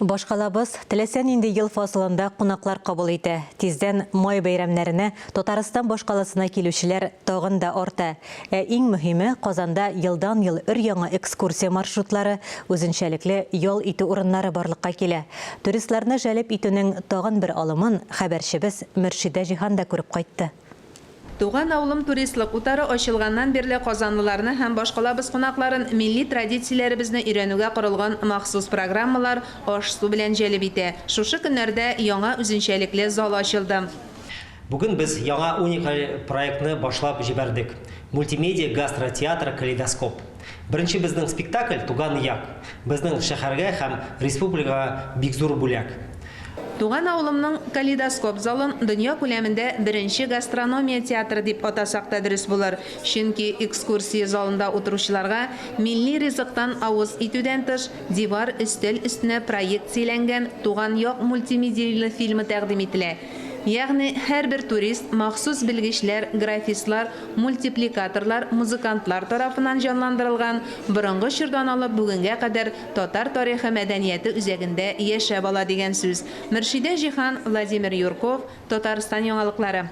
Башкалабыз теләсә нинди ел фасылында кунаклар кабул итә. Тиздән май бәйрәмнәренә Татарстан башкаласына килүчеләр тагын да арта. Ә иң мөһиме, Казанда елдан-ел өр-яңа экскурсия маршрутлары, үзенчәлекле ял итү урыннары барлыкка килә. Туристларны җәлеп итүнең тагын бер алымын хәбәрчебез Мөршидә Җиһан да күреп кайтты. Туган авылым туристлык утары ачылганнан бирле казанлыларны һәм башкалабыз кунакларын милли традицияләребезне өйрәнүгә корылган махсус программалар, аш-су белән җәлеп итә. Шушы көннәрдә яңа үзенчәлекле зал ачылды. Бүген без яңа уникаль проектны башлап җибәрдек, мультимедиа гастротеатр Калейдоскоп. Беренче безнең спектакль Туган як, безнең шәһәргә һәм республикага бик зур бүләк. Туган авылымның Калейдоскоп залын дөнья күләмендә беренче гастрономия театры дип атасак та дөрес булыр, чөнки экскурсия залында утыручыларга милли ризыктан авыз итүдән тыш, дивар, өстәл өстенә проекцияләнгән Туган як мультимедийлы фильмы тәкъдим ителә. Ягъни һәрбер турист махсус белгечләр, графистлар, мультипликаторлар, музыкантлар тарафыннан җанландырылган борынгы чордан алып бүгенгә кадәр татар тарихы мәдәнияте үзәгендә яшәп ала дигән сүз. Мөршидә Җиһан, Владимир Юрков, Татарстан яңалыклары.